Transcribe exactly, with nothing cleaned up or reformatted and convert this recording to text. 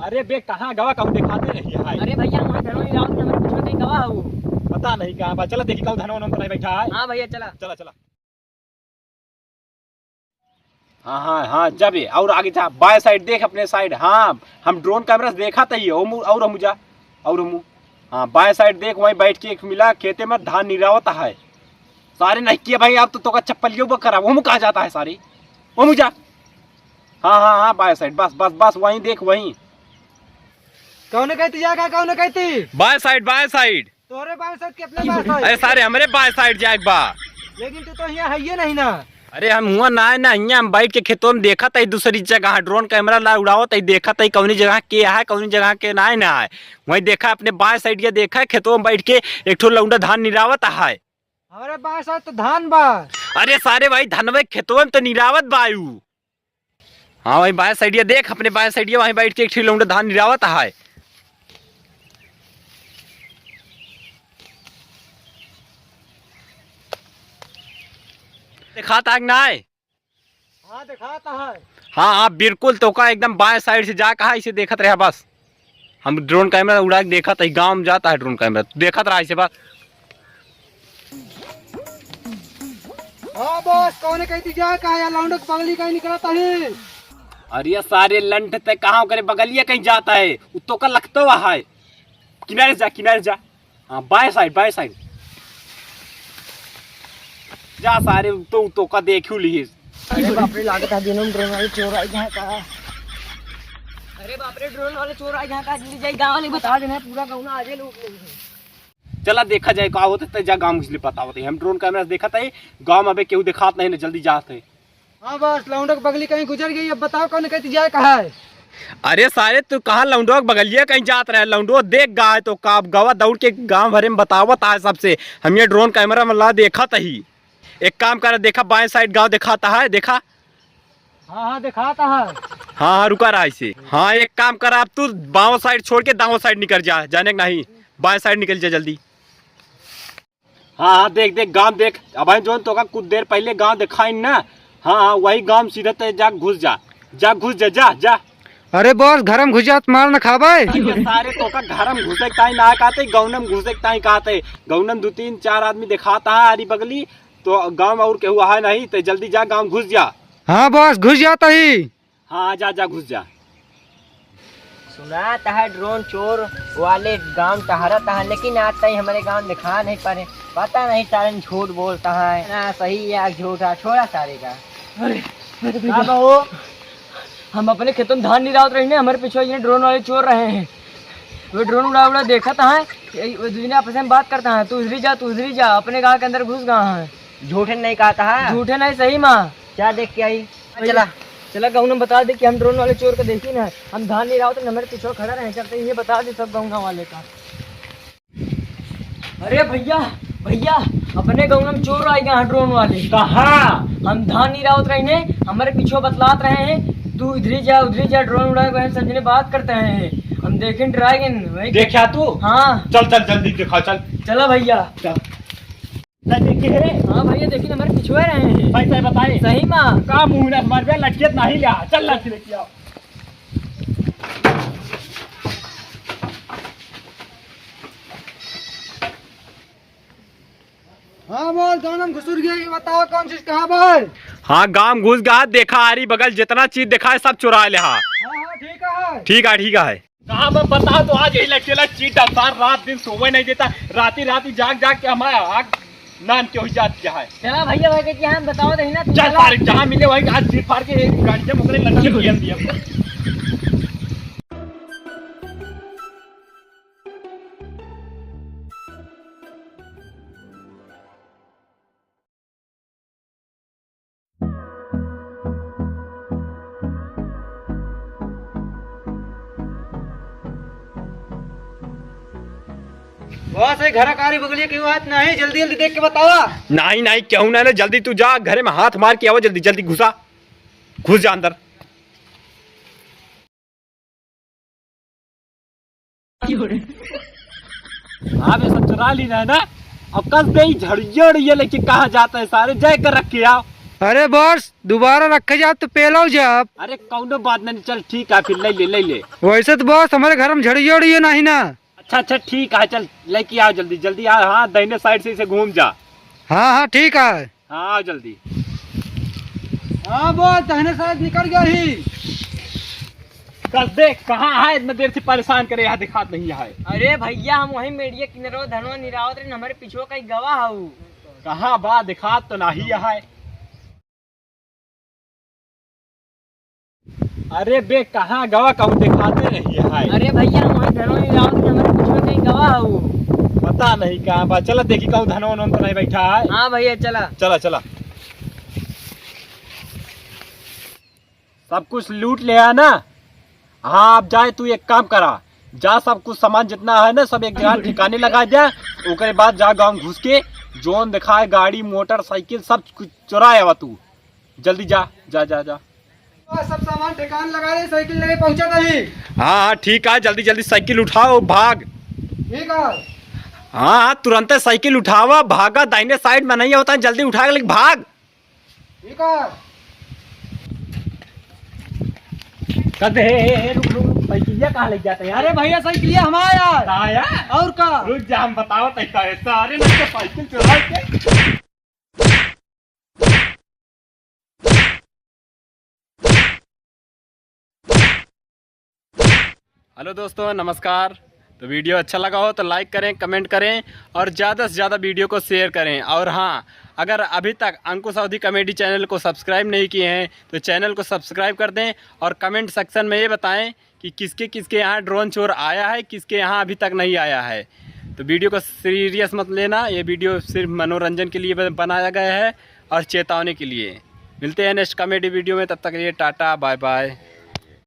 अरे बे, कहाँ गवा, कहूँ देखाते नहीं है। अरे भैया, वहाँ धनवा नहीं राउत, हमारे पीछे कहीं गवा हो। पता नहीं कहाँ बा। चला देखी, कहूँ धनवा वनवा तो नहीं बैठा है। हाँ भैया, चला। चला, चला। हाँ, हाँ, हाँ, जा बे, और आगे जा, बाएं side देख अपने side। हाँ, हम drone camera से देखा था ये, ओमू, और हमू जा, और हमू। हाँ, बाएं side देख, वहीं बैठ के एक मिला खेते में धान निरावत है। सारे नहीं किए भाई, अब तो तोका चप्पलियों पर खराब, ओमू कहाँ जाता है सारे, ओमू जा। हाँ, हाँ, हाँ, बाएं side, बस, बस, बस, वहीं देख, वहीं। कौन कहती जाएगा, कौन कहती? बाएं side, बाएं side। तोहरे बाएं side के अपने बाएं side? अरे सारे, हमरे बाएं side जाए के बा। लेकिन तू तो यहाँ है ये नहीं ना। अरे हम हुआ ना है ना, यहाँ हम बैठ के खेतों में देखत है दूसरी जगह, drone camera ला उड़ावत है, देखत है कौनी जगह के है, कौनी जगह के ना है ना है। वहीं देखा अपने बाएं side के देखा है, खेतों में बैठ के एक ठो लौंडा धान निरावत है। हमरे बाएं side तो धान बा। अरे सारे भाई, धनवे खेतों में तो निरावत बा यू। हाँ भाई, बाएं side ये देख, अपने बाएं side ये वहीं बैठ के एक ठो लौंडा धान निरावत है। देखात आग ना है? हाँ, देखात है। हाँ, हाँ, बिल्कुल, तोका एकदम बाएं side से जा कहा, इसे देखत रहा बस। हम drone camera उड़ा के देखत है, गाँव में जाता है drone camera, तू देखत रहा इसे बस। हाँ boss, कौने कहती जा, कहा या लौंडक बगली कहीं निकलता है? अरे ये सारे लंठ ते कहाँ करे बगलिया कहीं जाता है, उ तोका लगता हुआ है। किनारे जा, किनारे जा। हाँ, बाएं side, बाएं side। जा सारे, तो, तोका देखियो लिहिस। अरे बाप रे, लागत है दिनों में drone वाले चोर आए यहाँ का। अरे बाप रे, drone वाले चोर आए यहाँ का, जल्दी जाई गाँव वाले बता देना, पूरा गाँव ना आ जाए लोग। चला देखा जाए का होत है, ते जा गाँव घुसले पता होत है। हम drone camera से देखत है, गाँव में अबे केहू देखात नहीं ना, जल्दी जात है। हाँ boss, लौंडक बगली कहीं गुजर गई, अब बताओ कौन कहती जाए कहा है? अरे सारे, तू कहाँ लौंडो के बगलिया कहीं जात रहे? लौंडो देख गा है तो का, गवा दौड़ के गाँव भरे में बतावत आए सबसे, हम ये drone camera में ला देखत ही। एक काम कर, देखा बाएं side गाँव देखाता है, देखा। हाँ, हाँ, देखाता है। हाँ, हाँ, रुका रहा इसे। हाँ, एक काम कर, अब तू बाओं side छोड़ के दाओं side निकल जा, जाने के नहीं, बाएं side निकल जा जल्दी। हाँ, हाँ, देख, देख, गाँव देख। अबहीं जौन तोका कुछ देर पहिले गाँव देखाइन ना, हाँ, हाँ, वही गाँव सीधा ते जा घुस जा। जा घुस जा, जा, जा। अरे boss, घर में घुस जात मार न खाबे। अरे सारे तोका घर में घुसे के ताई ना कहते, गौनम घुसे के ताई कहते। गौनम दू तीन चार आदमी देखाता है आरी बगली, तो गाँव में और केहू है नहीं, ते जल्दी जा, गाँव घुस जा। हाँ boss, घुस जाता ही। हाँ, जा, जा, घुस जा। सुनात है drone चोर वाले गाँव टहरत है, लेकिन आज ताई हमरे गाँव दिखा नहीं पड़े। पता नहीं सारे झूठ बोलता है, ना सही या झूठा, छोड़ा सारे का। अरे, अरे भैया। का बा हो? हम अपने खेतों में धान निरावत रही ने, हमरे पीछे ये drone वाले चोर रहे हैं। वो drone उड़ा उड़ा देखत है, ये, वो दूजने आपस में बात करता है, "तू उधरी जा, तू उधरी जा", अपने गाँव के अंदर घुस गया है। झूठे नहीं कहता है? झूठे नहीं, सही माँ। क्या देख के आई? चला। चला, गाँव में बता दे कि हम drone वाले चोर को देखी ना, हम धान निरावत, हमरे पीछे खड़ा रहे, चलते ये बता दे सब गाँव वाले का। अरे भैया, भैया, अपने गाँव में चोर आए गए हैं drone वाले। कहाँ? हम धान निरावत रही ने, हमरे पीछे बतलात रहे हैं, "तू इधरी जा, उधरी जा", drone उड़ा के समझने बात करते हैं। हम देखें, डरा गए वही। देखा तू? हाँ। चल, चल, जल्दी देखा, चल। चला भैया। चल। ना देखे रे? हाँ भैया, देखिन हमरे पिछुआ रहे हैं। सही, सही बताए। सही माँ। का मुँह ना मार बे, लटकियत नहीं ल्या। चल लाठी लेके आओ। हाँ, मोर गाँव में घुसुर गया, ये बताओ कौन चीज कहाँ बा? हाँ, गाँव घुस गया, देखा आरी बगल जितना चीज देखा है सब चुरा ले हा। हाँ, हाँ, ठीक है। ठीक है, ठीक है। कहाँ बा बताओ तो, आज यही लटकेला चीटा, सार रात दिन सोवे नहीं देता, राती राती जाग जाग के हमारा आग नान के हुई जाती है। चला भैया, भाई के हम बताओ दही ना, तू चल चला। सारे जहाँ मिले वहीं आज चीर फाड़ के एक गाड़ी के मुकरे लटके खेल दिया। बस, ये घर कारी बगलिया केहू आत नाही, जल्दी जल्दी देख के बतावा। नाही, नाही, केहू ना, ना, जल्दी तू जा, घरे में हाथ मार के आवा, जल्दी, जल्दी घुसा, घुस जा अंदर। हाँ बे, सब चुरा ली ना, ना? अब कस दे ही झड़िया उड़िया लेके कहाँ जाता है सारे, जाए कर रख के आओ। अरे बॉस, दोबारा रखे जाब तो पेलौ जाब। अरे कौनो बात नहीं, चल ठीक है, फिर ले ले, ले ले। वैसे तो बॉस, हमरे घर में झड़ियो उड़ियो नहीं ना। अच्छा अच्छा, ठीक है, चल लेके आओ जल्दी, जल्दी आ। हाँ, दाहिने साइड से इसे घूम जा। हाँ हाँ, ठीक है। हाँ, आओ जल्दी। हाँ बॉस, दाहिने साइड निकल गया ही। कल देख, कहाँ है, इतना देर से परेशान करे, यहाँ दिखात नहीं है। अरे भैया, हम वही मेड़िया किनरवा धनवा निरावत रहे, हमारे पीछे कहीं गवा हऊ। कहाँ बा, दिखात तो नहीं है। अरे बे, कहाँ गवा, कहूँ दिखाते नहीं है। अरे भैया, हम वही धनवा निरावत रहे, हमारे पीछे कहीं गवा हऊ। पता नहीं कहाँ बा, चला देखी कहूँ धनवा वनवा तो नहीं बैठा है। हाँ भैया, चला। चला चला। सब कुछ लूट ले आ ना। हाँ, अब जाए तू एक काम करा, जा सब कुछ सामान जितना है ना सब एक जगह ठिकाने लगा दे। ओकरे बाद जा गाँव घुस के जौन दिखाए गाड़ी मोटरसाइकिल सब कुछ चुरा आवा तू। जल्दी जा, जा, जा, जा। सब सामान ठिकाने लगा दे, साइकिल लेके पहुंचा तभी। हाँ हाँ, ठीक है, जल्दी जल्दी साइकिल उठाओ, भाग। ठीक है। हाँ हाँ, तुरंते साइकिल उठावा, भागा, दाहिने साइड में नहीं होता है, जल्दी उठा के लेके भाग। ठीक है। कद हे, हे, हे, रुक, रुक, रुक, साइकिलिया कहाँ ले जाते हैं यार? अरे भैया, साइकिलिया हमारा यार। आया? और का? रुक जा, हम बताओ तैका है। सारे लोग तो साइकिल चुरा के। हेलो दोस्तों, नमस्कार। तो वीडियो अच्छा लगा हो तो लाइक करें, कमेंट करें और ज़्यादा से ज़्यादा वीडियो को शेयर करें। और हाँ, अगर अभी तक अंकुश अवधी कॉमेडी चैनल को सब्सक्राइब नहीं किए हैं तो चैनल को सब्सक्राइब कर दें और कमेंट सेक्शन में ये बताएं कि किसके किसके यहाँ ड्रोन चोर आया है, किसके यहाँ अभी तक नहीं आया है। तो वीडियो को सीरियस मत लेना, ये वीडियो सिर्फ मनोरंजन के लिए ब-, बनाया गया है और चेतावनी के लिए। मिलते हैं नेक्स्ट कॉमेडी वीडियो में, तब तक के लिए टाटा, बाय बाय।